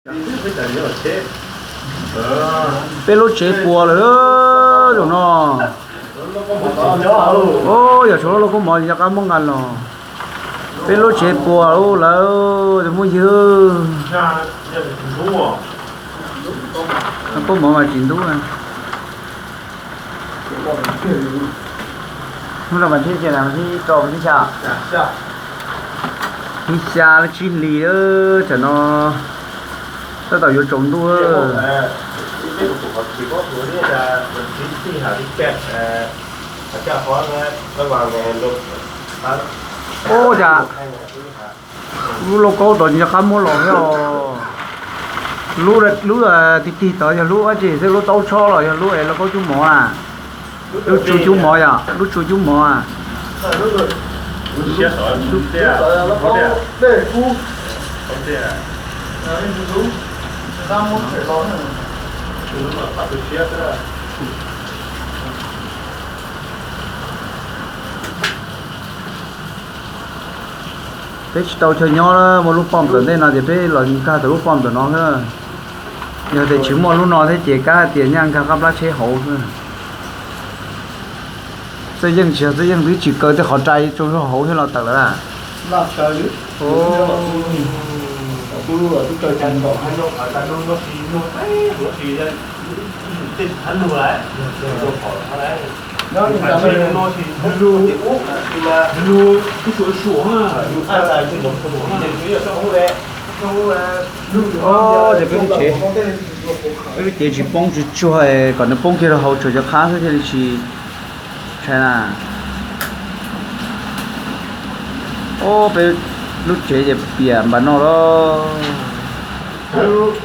Peb lub tsev puas lawm zaum no. Yog tshuav lub lauj kaub mov rov qab muab nqa los. Peb lub tsev puas lawm, tus phooj ywg. Lauj kaub mov mas tsis ntub. Hnub no mas thib xya, thib xya, thib xya lub tsib hlis, tam no tab tom yuav tsaus ntuj. Ua cas lub lauj kaub tod tsis nco qab muab los thiab os. Lub, lub tig tig tod yog lub dab tsi xwb, lub taub tshob los yog lub es lauj kaub cub mov na? Lub tsu cub mov yom, lub tsu cub mov. Peb tsis tau chaw nyob, muaj lub pom ntawm ntej no ces peb los nkag tau lub pom ntawm no xwb. Yog tias tsis muaj lub no thiab ces kav hais tias nyaj nkag qab plab tsheb hauv xwb. Txawj Yeej tsis yog Txawj Yeej, twb tsis kaw tej qhov rai tso hauv thiab los tawm lawm a. Ces peb lub tsev, peb lub tsev tsis poob tsis tsuag, kom nws poob kiag rau hauv tsuas cov qab xwb thiaj li tsis ntshai na. Ob, peb lub tsev ces piam npaum no lawm. Twb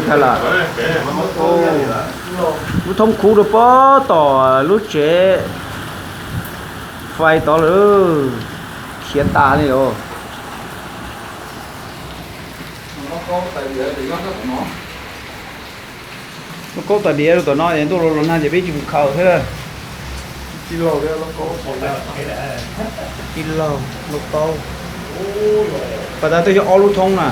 tag lawm. Lub thoob kub rau pob tom lub tsev fais tod lawm, khiav tas li os. Lauj kaub tas diav rau tom no es ntuj los los nag ces peb tsis mus khaws thiab. Tij laug, lauj kaub. Pas tas twb yog ob lub thoob na.